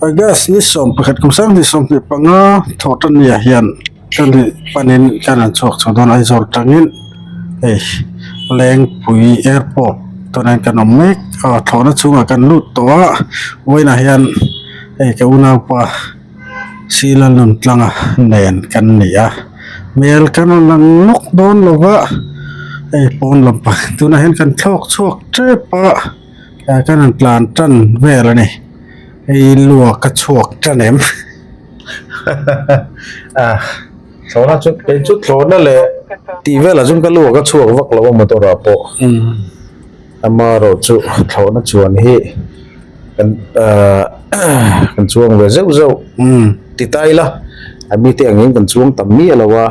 August ni 11 kum 2025 thawh tan ni ah hian kan ri panin kan rawn chhuak chho dawn Aizawl tangin hei Lengpui airport tunah hian kan awm mek a thlawhna chhungah kan lut tawh a vawiinah hian hei ka unaupa Sila nun tlanga nen kan ni a hmel kan rawn lang nawk dawn lo va hei pawn lampang tunah hian kan thlawk chhuak tep a tlai kan rawn tlan tan vel a ni hei luak a chhuak tan em Thlawhna chu kei chu thlawhna leh tih velah chuan ka luak a chhuak vak lo a motor ah pawh amaherawh chu thlawhna chuan hi kan ahh kan chuang ve zeuh zeuh ti ta ila a mite angin kan chuang tam miah lo a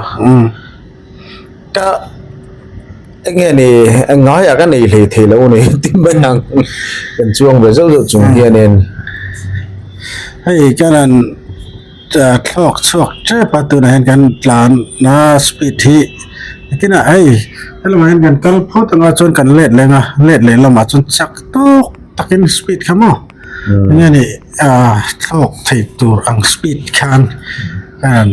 ka eng nge ni ngaiah ka nei hlei thei lo a ni ti mai ang kan chuang ve zeuh zeuh chung hianin hei ka rawn thlawk chhuak tep a tunah hian kan tlan a speed hi tinah hei helamah hian kan kal phawt anga chuan kan let leh anga let leh lamah chuan chak tawk takin speed kha maw enge ni ah thlawk thei tur ang speed khan a rawn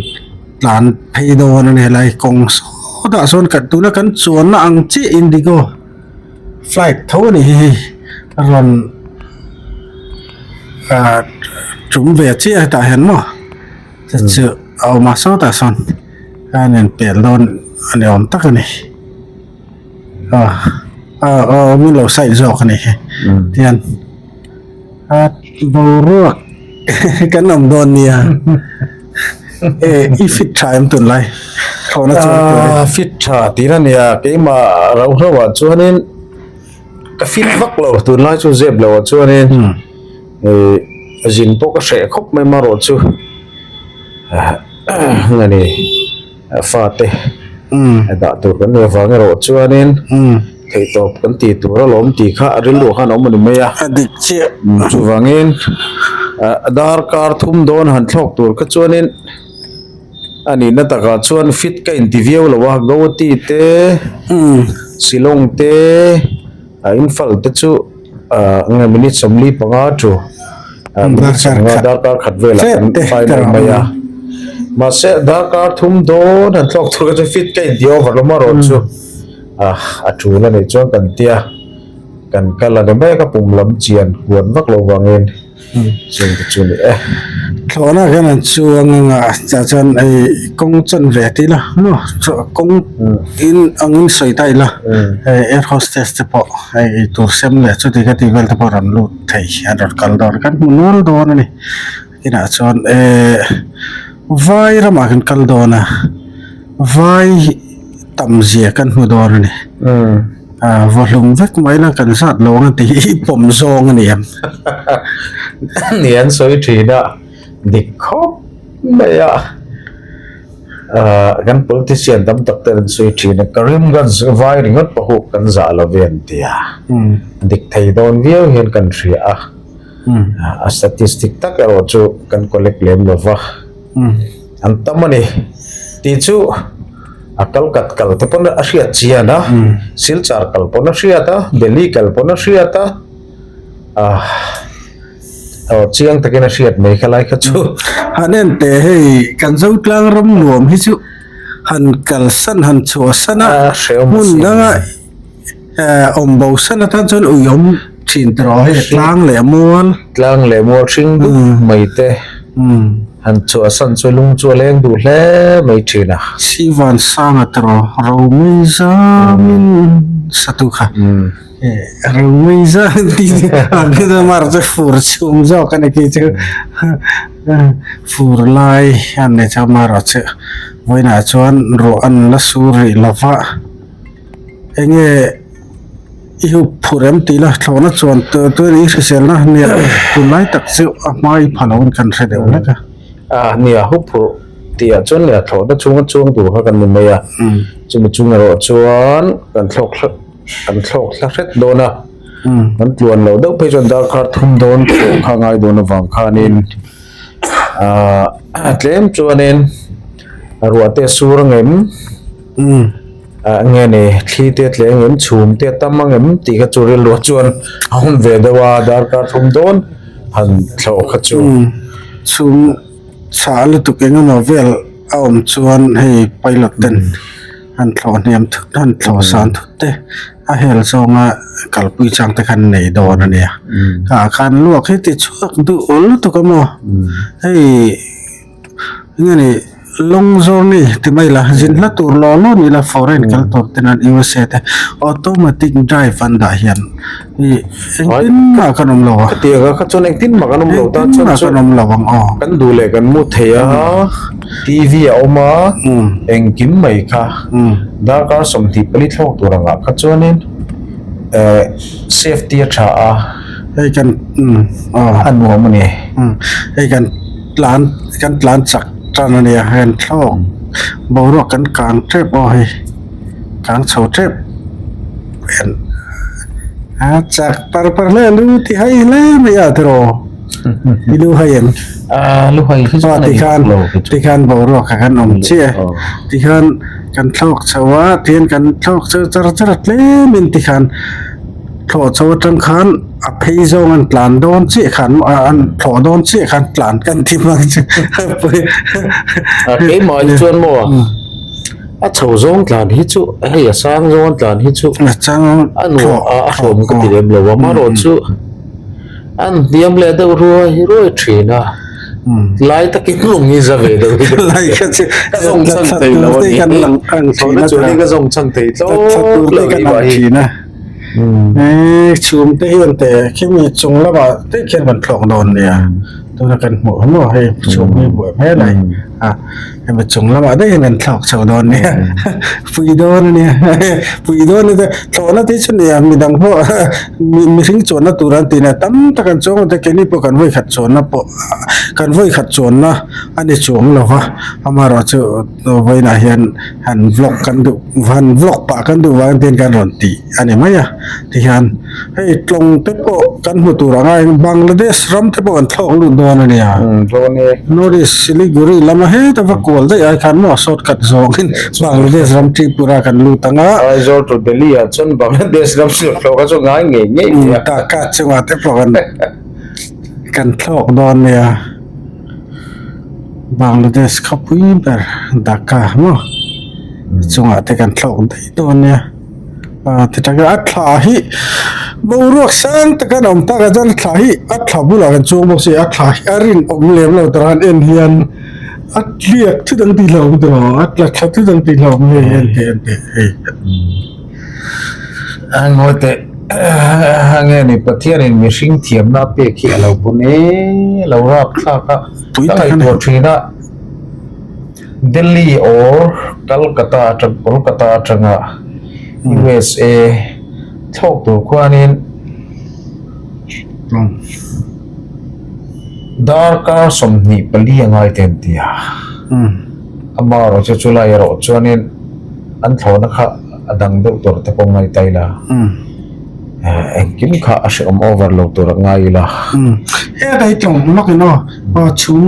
tlan phei dawn a ni helai kawng sawtah sawn kan tuna kan chuanna ang chiah indigo flight tho a ni hi hei a rawn ah tum ve chiah hetah hian maw chu chu a awm a sawtah sawn a rawn pel dawn a ni awm tak a ni. Ah ah aw min lo side zawk a ni hi tihian a boruak kan awm dawn nia e i fit tha em tunlai thlawhna chuan tur hi Ah fit tha tih a nia keimah rauh hlauh ah chuanin ka fit vak lo tunlai chu zep lo ah chuanin ih zin pawh ka hreh khawp mai marawh chu a ni. Fate a dah tur kan nih avang erawh chuanin theihtawp kan tih tur alawm tih kha a rilru khan a awm a ni mai a. A dik chiah. Chuvangin darkar thum dawn han thlawk tur kha chuanin a nihna takah chuan fit ka inti viau lo a, Guwahati te, Shillong te, a Imphal te chu nge minute 45 chu minute 50 darkar khat velah kan final mai a mahse darkar thum dawn han thlawk tur kha chu fit ka inti over lo marawh chu a tul a nih chuan kan tia kan kal a ni mai a ka pum lam chian kuan vak lo vangin. Chung te chu ni e. Thlawhna hian an chuang anga tah chuan hei kawng chan ve tih ila maw kawng in angin sawi ta ila hei air hostess te pawh hei eitur sem leh chuti kha tih vel te pawh rawn lut thei an rawn kal dawn kan hmu nual dawn a ni inah chuan ehh vai ramah kan kal dawn a vai tam zia kan hmu dawn a ni. Ah va hlum vek mai la kan zat lo ang a ti hi pawm zawng a ni em. Ni an sawi thin a, dik khawp mai a. Ah kan politician tam tak ten an sawi thin a, Karimganj vai ringawt pawh kan zah lo ve an ti a. Dik thei dawn viau hian kan hria a. A statistic tak erawh chu kan collect lem lo va. An tam a ni tih chu a kal kat kal te pawn a hriat chian a, Silchar kal pawn a hriat a, Delhi kal pawn a hriat a, ah aw chiang takin a hriat mai kha lai kha chu. Han en teh hei kan Zotlang ram nuam hi chu han kalsan han chhuahsan a hmun danga awm bo san atan chuan ui awm thin tawh a hei tlang leh mual tlang leh mual hring dup mai te han chhuahsan chu lung chu a leng duh hle mai thin a Sivan sanga tawh Romei zamin satu kha Romei zam tih ang khi chu mar chu fur chhum zawk a ni khi chu fur lai an ni chuan marawh chu vawiinah chuan ruah an la sur rih lova. Enge i hup phurh em tih la thlawhna chuan tuin i hriselna nia tunlai tak chu a hma i pha lo in kan hre deuh hlek a. A nia hup phurh tih ah chuan nia thlawhna chhunga chuang tur kha kan ni mai a, chumi chung erawh chuan kan thlawk hla kan thlawk hla hret dawn a, kan tluan loh deuh phei chuan darkar thum dawn thlawh kha a ngai dawn avang khanin ah tlem chuanin ruah te a sur angem. Ah nge ni thli te a tleng em chhum te a tam ang em tih kha chu rilru chuan a awm ve deuh a darkar thum dawn han thlawh kha chu. Chhum chhah lutuk eng emaw vel a awm chuan hei pilot ten han thlawh hniam thut han thlawh san thut te a hel zawnga kalpui chang te khan nei dawn a nia. Tah khan luak hi ti chhuak duh lutuk a maw hei. Enge ni lawng zawr ni ti mai la zin hla tur law law ni la foreign kal tur te nan USA te automatic drive an dah hian ih engtin mah kan awm lo a. Khatiang a kha chuan engtin mah kan awm lo ta chuan chu kan awm lo ang aw. Kan duh leh kan mu thei a TV a awm a engkim mai kha darkar 24 thlawk tur angah kha chuanin eh safety a tha a. Hei kan aw a nuam a ni. Hei kan. Tlan kan tlan chak tan a nia heng thlawk boruak kan kang tep aw hei kang chho tep en a chak par par hle a lu ti hai hle mai a tiraw i lu hai em a lu hai hi chu tikhan tikhan boruak kha kan awm chiah e tikhan kan thlawk chho a tihian kan thlawk chho char char a tlem in tikhan Thlawh chho atang khan a phei zawng an tlan dawn chiah khan an thlawh dawn chiah khan tlan kan ti hmang chu A keimah hi chuan maw a chho zawng tlan hi chu hei a sang zawng an tlan hi chu a chang a nuam a a hrawm ka ti lem lo a amaherawhchu an hniam leh deuh ruai ruai thin a. Lai takin lung hi za ve deuh hi lai kha chu ka zawng chhan thei lo a ni kan lang ang thin a chuan ka zawng chhan thei tlawt lo ni ba hi thin a e chhum te hian te khimi chung lama te khian kan thlawk dawn nia tuna kan hmuh maw hei chhum hi buai hmel ai a hemi chung lamah daih hian kan thlawk chho dawn nia pui dawn a nia pui dawn a nia thlawhna te chu nia midang pawh mihring chuanna tur an tih nia tam tak an chuang a keini pawh kan vawi khat chuanna pawh kan vawi khat chuanna a ni chuang lo va amaherawhchu vawiinah hian han vlog kan duh han vlog pah kan duh vang te hian kan rawn tih a ni mai a tihian hei tlawng te pawh kan hmu tur ang a Bangladesh ram te pawh kan thlawk lut dawn a nia North East Siliguri lama heta va kual daih ai khan maw shortcut zawngin Bangladesh ram Tripura kan lut ang a. Aizawl to Delhi ah chuan Bangladesh ram chu thlawk a chu ngai ngei ngei nia. Dhaka chungah te pawh kan kan thlawk dawn nia. Bangladesh khawpui ber Dhaka maw chungah te kan thlawk daih dawn nia. Ah ti tak a thla hi boruak sang tak an awm tak a chuan thla hi a thla bulah kan chuang bawk si a thla hi a rinawm lem lo tur an en hian a tliak thut ang tih hlauhawm tur a tla thla thut ang tih hlauhawm hei en teh en teh hei. A ngawi teh a nge ni Pathianin mihring thiamna a pek hi a lo bun e a lo rap thlak a ka ngaihtuah thin a. Delhi or Calcutta atang Kolkata atanga USA thlawk tur khuanin darkar 24 a ngai te an ti a. Amaherawh chu chulai erawh chuanin an thlawhna kha a dang deuh tur te pawh ngai ta ila. Engkim kha a hrehawm over lo tur a ngai ila. Heta hi tlawm lawkin aw chhum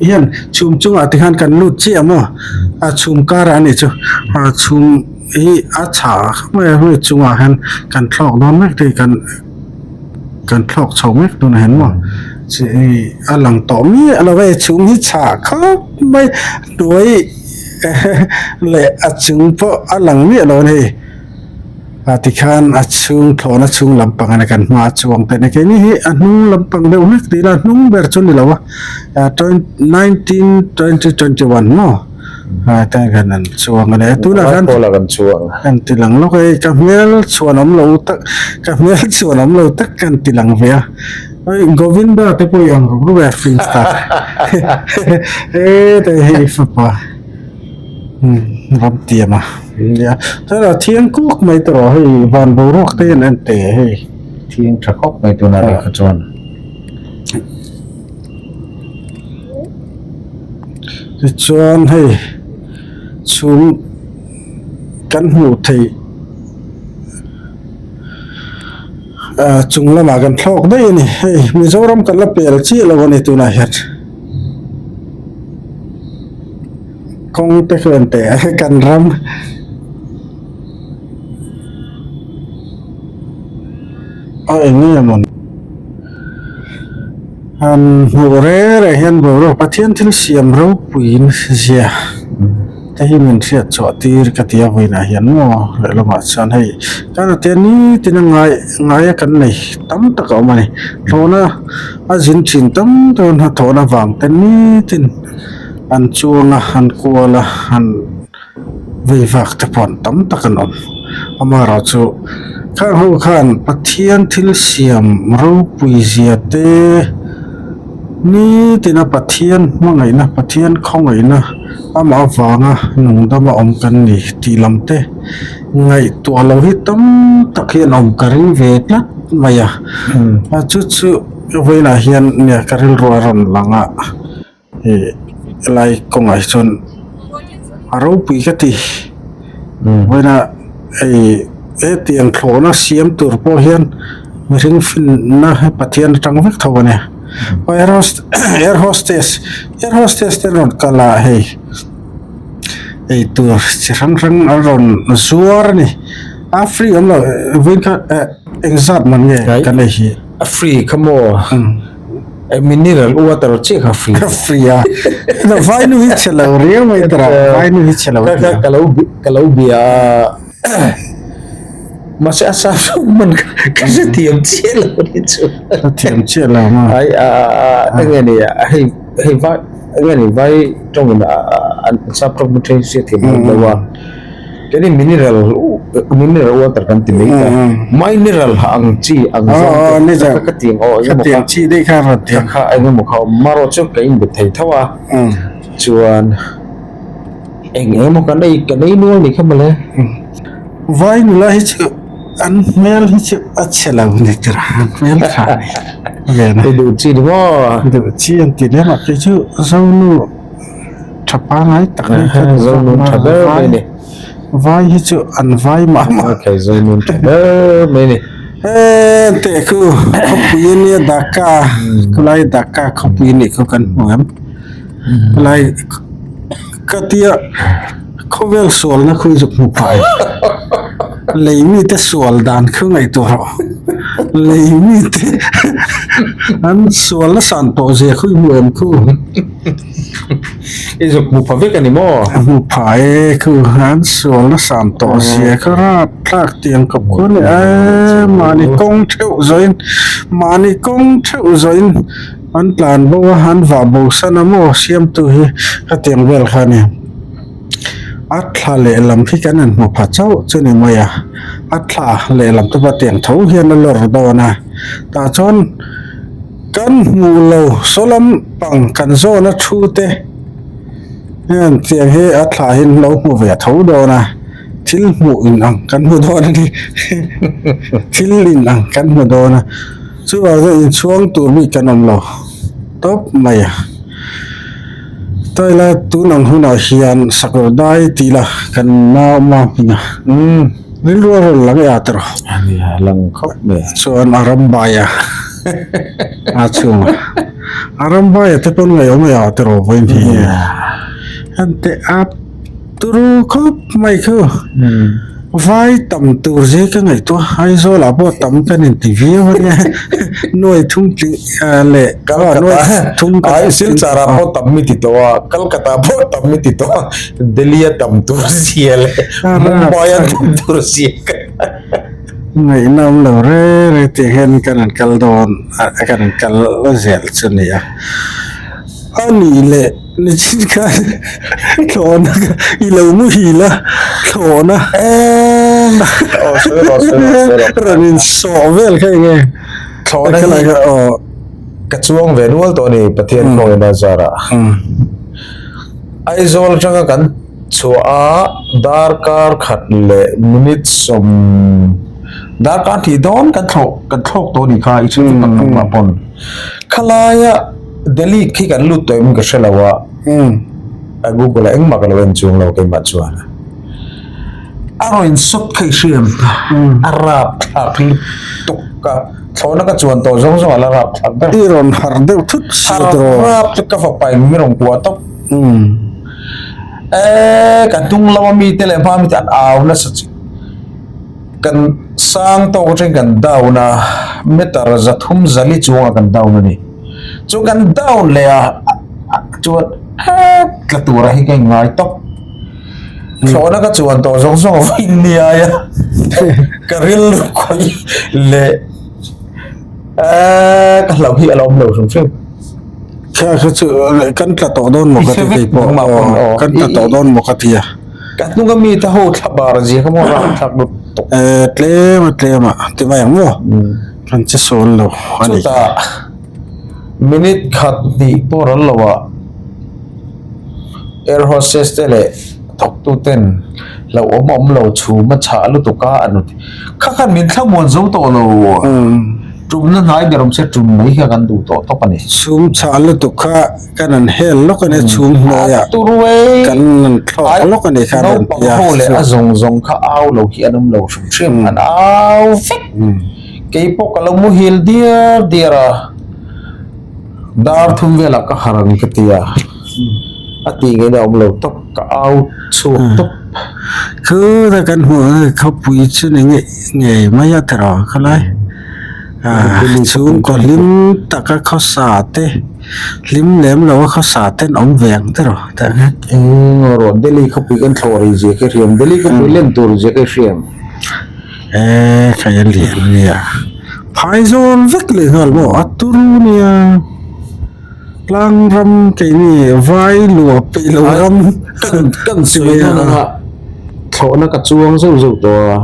hian chhum chungah te khan kan lut chiah maw a chhum karah a nih chu a chhum hi a chhah mai a hei chungah hian kan thlawk dawn mek te kan kan thlawk chho mek tunah hian maw chi a lang tawh miah lo hei chhum hi chhah khawp mai hnuai leh a chung pawh a lang miah lo a ni. A tikhan a chhung thlawhna chhung lampang a ni kan hma a chuang te a ni keini hi a hnung lampang deuh hlek tih ila hnung ber chu a ni lo a 19 2021 maw a tiang hian an chuang a ni tunah khan kan ti lang lawk a hei ka hmel chhuan awm lo tak ka hmel chhuan awm lo tak kan ti lang ve a hei Govinda te pawh i ang rum rum e film star he hei fapa. Ram tiam a nia chuan a thiang kuk mai te rawh hei van boruak te hian a en teh hei thiang tha khawp mai tunah rih kha chuan tichuan hei chhum kan hmuh theih ah chung lamah kan thlawk daih a ni hei Mizoram kan la pel chiah lo a ni tunah hian. Kawng te chuan teh a kan ram a eng nge maw. Han hmuh reng reng hian boruak Pathian thil siam ropuiin zia te hi min hriat chhuah tir ka ti a vawiinah hian maw lehlamah chuan hei kan a tia nitin a ngai ngaia kan nei tam tak a awm a ni thlawhna a zin thin tam tak a hnathawhna vang te nitin an chuang a an kual a an. Vei vak te pawh tam tak an awm. Amaherawh chu khang ho khan Pathian thil siam ropui zia te nitina Pathian hmangaihna Pathian khawngaihna amah avanga nungdama awm kan ni tih lam te ngaihtuah loh hi tam tak hi an awm ka ring ve tlat mai a. Chu chu vawiinah hian nia ka rilru a rawn lang a. Ih helai kawngah hi chuan a ropui ka ti vawiina hei hetiang thlawhna siam tur pawh hian mihring finna hi Pathian atang vek tho a nia air host air hostess air hostess te an rawn kal a hei eitur chi hrang hrang an rawn zuar a ni a free awm lo vawiin kha eh engzat man nge kan ei hi a free kha maw. Mineral water chiah kha free. Kha free a. Na vai nu hi chhe lo riau mai tara. Vai nu hi chhe lo. Ka ka lo ka lo bia a. Mahse a sa man ka hre thiam chiah lo ni chu. Ka thiam chiah lo ma. Ai a a enge ni a hei hei vai enge ni vai tawngin a an sap tawng hriat thiam lo a. Keni mineral mineral water kan ti mai ta mineral ang chi ang zawng te kha ka tiang aw eng emaw kha chi daih kha rawn tiang kha eng emaw kha awm marawh chu ka inbe thei tho a chuan eng emaw kan ei kan ei nual ni kha mawle. Vai nula hi chu an hmel hi chu a chhe lo ni tura an hmel tha ni ve na. Duh chi ni maw? Duh chi an ti lem a kei chu Zonu. Tha pangai tak hi ka duh Zonun tha ber mai ni. Vai hi chu an vai mah mah. Okay, Zonun tha ber mai ni. He teh khu khawpui a nia Dhaka khulai Dhaka khawpui nih khaw kan hmu em khulai ka tia khawvel sualna khu zuk hmu phah e lei mite sual dan khu ngaihtuah rawh lei mite an sualna san tawh zia khu i hmu em khu. I zuk hmu pha vek a ni maw? A hmu pha e, khu an sual na san tawh zia kha rap thlak tiang kawp khaw ni e, mahni kawng theuh zawhin mahni kawng theuh zawhin an tlan bo a, an vah bo san a maw siamtu hi hetiang vel kha a ni. A thla lehlam hi kan han hmu pha chauh chu ni mai a, a thla lehlam te pawh tiang tho hian a lawr dawn a, tah chuan. Kan hmuh lo saw lampang kan zawna thu te hian tiang hi a thla hi an lo hmu ve tho dawn a, thil hmuh in ang kan hmu dawn a ni thil in ang kan hmu dawn a chuvang chuan inchhuang tur mi kan awm lo tawp mai a taila tun ang hunah hian sakawr dai tih la kan nau awm a hming a rilru a rawn lang e a tawrh lang khawp mai chuan a ram bai a. A chhunga a ram vaia te pawn ngaih awm a te rawh vawiin hi an te a turu khawp mai khu vai tam tur zia ka ngaihtuah Aizawl ah pawh tam kan inti viau a nia nuai thum tling leh nuai thum ai Silchar ah pawh tam mi ti tawh a Kolkata ah pawh tam mi ti tawh a Delhi a tam tur zia leh Mumbai a tam tur zia ka. Ngaihna awm lo reng reng tih hian kan rawn kal dawn a kan rawn kal zel chu a ni a. A nih leh nichin khan thlawhna kha i lo muhil a thlawhna rawn insawh vel kha eng nge? Thlawhna hi ka chuang ve nual tawh a ni Pathian khawngaihna zarah. Aizawl atanga kan. Chhuah a darkar khat leh minute sawm darkar hnih dawn kan thlawh kan thlawk tawh a nih kha i chhung tak tak mah pawn khalaia Delhi khi kan lut tawh em ka hre lo a a google ah engmah ka lo en chuang lo keimah chuan a rawn insawt kha i hriam a rap thlak lutuk a thlawhna ka chuan tawh zawng zawng a la rap thlak ber i rawn harh deuh thut si tawh rap chu ka fapa in min rawn kuah tawp. Eee ka hnung lama mite leh hma mite an au nasa chi kan sang tawk atangin kan down a meter za thum zali chungah kan down a ni. Chu kan down leh a chuan tla tura hi ka inngai tawp. Thlawhna ka chuan tawh zawng zawng a vawi niai a, ka rilru khawih leh ka hlauh hi a la awm lo hrim hrim. Kha kha chu kan tla tawh dawn maw ka ti kei pawh kan tla tawh dawn maw ka ti a. Ka hnung a mi te ho thla bar zia kha maw ram thlak lut tawh. Tlem a tlem a ti mai ang maw kan che sawn lo a ni. Chutah minute khat hnih pawh ral lo ah air hostess te leh thawktu ten hlauhawm awm lo chhum a chhah lutuk a an ti. Kha khan min thlamuan zo tawh lo. Tumna hnai ber awm se tum mai kha kan duh tawh tawp a ni. Chhum chhah lutuk kha kan han hel lawk a nia chhum hnuaiah kan han thlawk lawk a ni kha an rawn ti a. Naupang ho leh a zawng zawng kha au lo hi an awm lo hrim hrim an au vek. Kei pawh ka lo muhil diar diar a, dar thum velah ka harh ang ka ti a, a tih ngaihna awm lo tawp ka au chhuak tawp. Khura kan hmuh ang hi khawpui chu ni ngei ngei mai a tiraw khawlai ah chhungkaw hlim taka khawsa te hlim lem lo a khawsa te an awm ve ang tiraw tah hian. Eng rawh Delhi khawpui kan thlawh rih zia ka hriam Delhi khawpui len tur zia ka hriam. Eee khaih a lian nia phaizawl vek leh nghal maw a turu nia. Tlang ram keini vai luah peih lo ram kan sawi hman anga thlawhna ka chuang zeuh zeuh tawh a,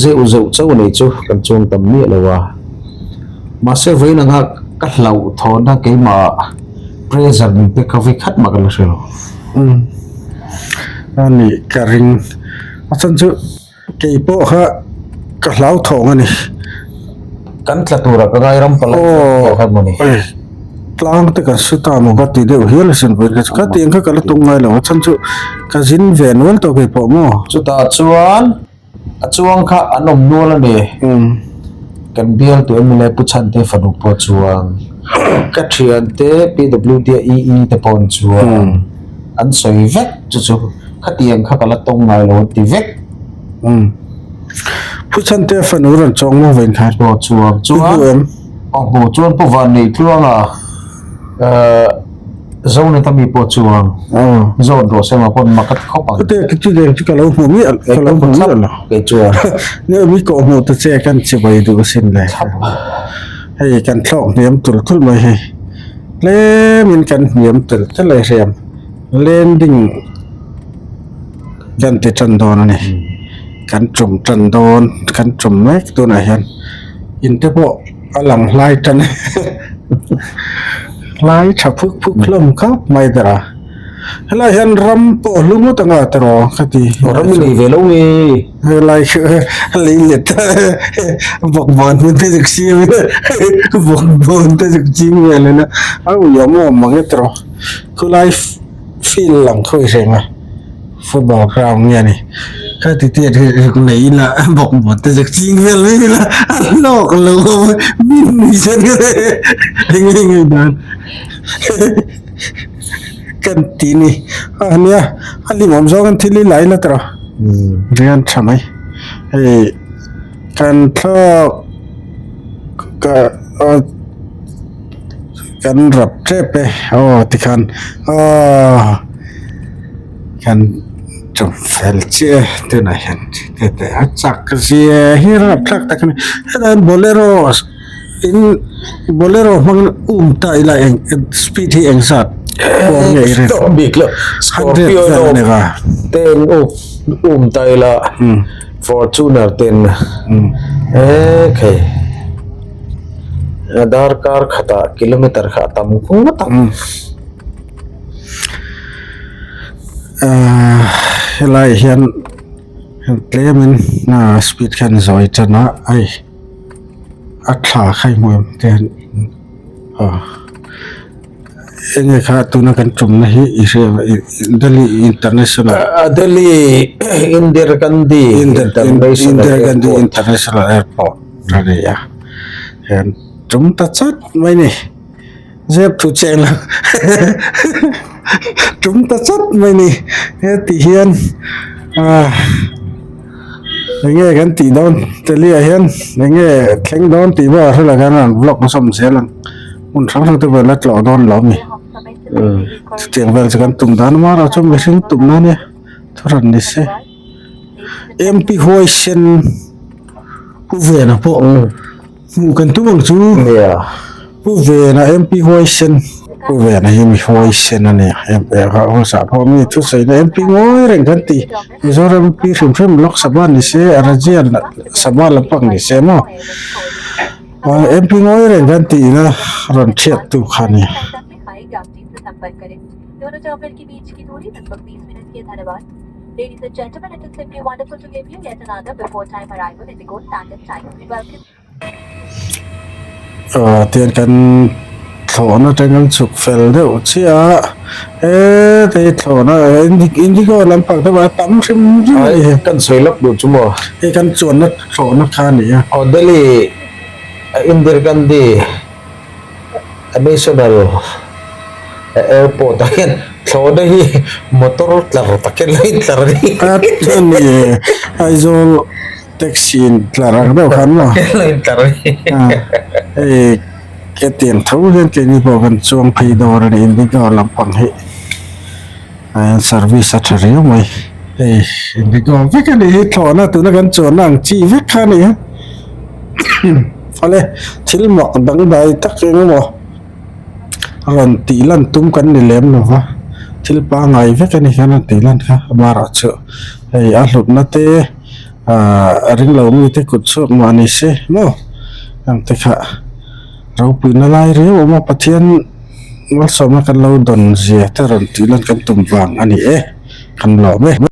zeuh zeuh chauh nei chu kan chuang tam miah lo a, mahse vawiin anga ka hlauh thawhna keimah pressure min pek kha vawi khat mah ka la hre lo. Umm a nih ka ring a chhan chu. Kei pawh kha ka hlauthawng a ni. Kan tla tura ka ngai ram palai tih kha maw ni. Tlang te kan su ta maw ka ti deuh hial asin vawiin kha chu ka tiang kha ka la tum ngai lo a chhan chu ka zin ve nual tawh kei pawh maw. Chutah chuan a chuang kha an awm nual a ni. Kan bial tu MLA Pu Chhante fanu pawh chuan ka thiante PWD a EE te pawh an chuang. An sawi vek chu chu khatiang kha ka la tawng ngai lo an ti vek. Umm. Pu Chhante fanu rawn chawng maw vawiin khan? Aw chuang chuan. I hmu em? Aw hmu chuan Pu Vannei Tluanga eh Zoneta mi pawh chuang. Aw. Zawn rawh se mah pawn mak a ti khawp ang. Chute chu deng chu ka lo hmu miah ka lo hmu miah lo. Kei chuan. Nge mi kawh hmuh ta che kan chibai duh asin le. Hei kan thlawk hniam tul tul mai hei. Tlemin kan hniam tel tel a hriam landing kan ti tan dawn a ni kan tum tan dawn kan tum mek tunah hian in te pawh a lang hlai tan hlai tha phuk phuk hlawm khawp mai ber a helai hian ram pawh hlu ngawt anga tiraw ka ti ram i nei ve lo nge helai khi lei let bawkbawn hmun te zuk siam bawkbawn te zuk ching vel ila a uiawm awm mang e tiraw khulai field lang khawi hreng a football ground nge ni khati te hi nei ila bawkbawn te zuk ching vel mai ila a hlawk lo min nui sen eng nge nge dan kan ti ni a nia a hlimawm zawng in thil i la ila tawh rian tha mai hei kan thlawk ka kan rap tep e aw tikhan aw kan chawm fel chiah e tunah hian a chak zia hi rapthlak tak a ni hetah hian bolero In bolero hmangin um ta ila eng speed hi eng zat pawh nge i rin? Stop bik lo. Scorpio vel a ni va. Ten up um ta ila Fortuner ten e khei darkar khatah kilometer kha a tam ngawt ang. Helai hian tlemin speed khan zawi tan a hei. A thla kha i hmu em te hian aw enge kha tuna kan tumna hi i hria Delhi international Delhi Indira Gandhi Indira Gandhi international airport a ni a hian tum ta chat mai ni zep thu cheng lo tum ta chat mai ni heti hian ah. Enge kan tih dawn Delhi ah hian enge thleng dawn tih pawh a hre lo hian an vlog zawm zel ang. Hmun hrang hrang te vel a tlawh dawn lo a ni. Chutiang vel chu kan tum dan a mara chu mihring tum na ania thuhran ni se. MP huaisen Pu Vena pawh hmuh kan tum ang chu. Pu Vena MP huaisen Pu Vena hi mi huaisen a ni a pawh mi thusawi na MP ngawi reng kan ti Mizoram MP hrim hrim Lok Sabha ni se Rajya Sabha lampang ni se maw. MP ngawi reng kan tihna rawn thiat tu kha a ni. Aw tiang kan thlawhna atang kan chhuk fel deuh chiah a heti thlawhna indigo lampang te pawh a tam hrim hrim a ni. Kan sawi lawk duh chu maw? Hei kan chuanna thlawhna kha a ni a. Aw Delhi Indira Gandhi National Airport ah hian thlawhna hi motor tlar tak hian lo intlar a ni. A ni e Aizawl taxi in tlar ang deuh khan maw? Lo intlar a ni. Hei hetiang tho hian keini pawh kan chuang phei dawr a ni Indigo lampang hi. An service a tha riau mai hei indigo vek a nih hi thlawhna tuna kan chuanna ang chi vek kha a ni a awle thil mak dangdai tak eng emaw rawn tih lan tum kan ni lem lo va thil pangngai vek a ni khan a tih lan kha barah chu hei a hlutna te ahh a ringlo mite kut chhuak mah ni se maw ang te kha ropuina lai riau a awm a Pathian. Malsawmna kan lo dawn zia te rawn tih lan kan tum vang a ni e, kan lawm e.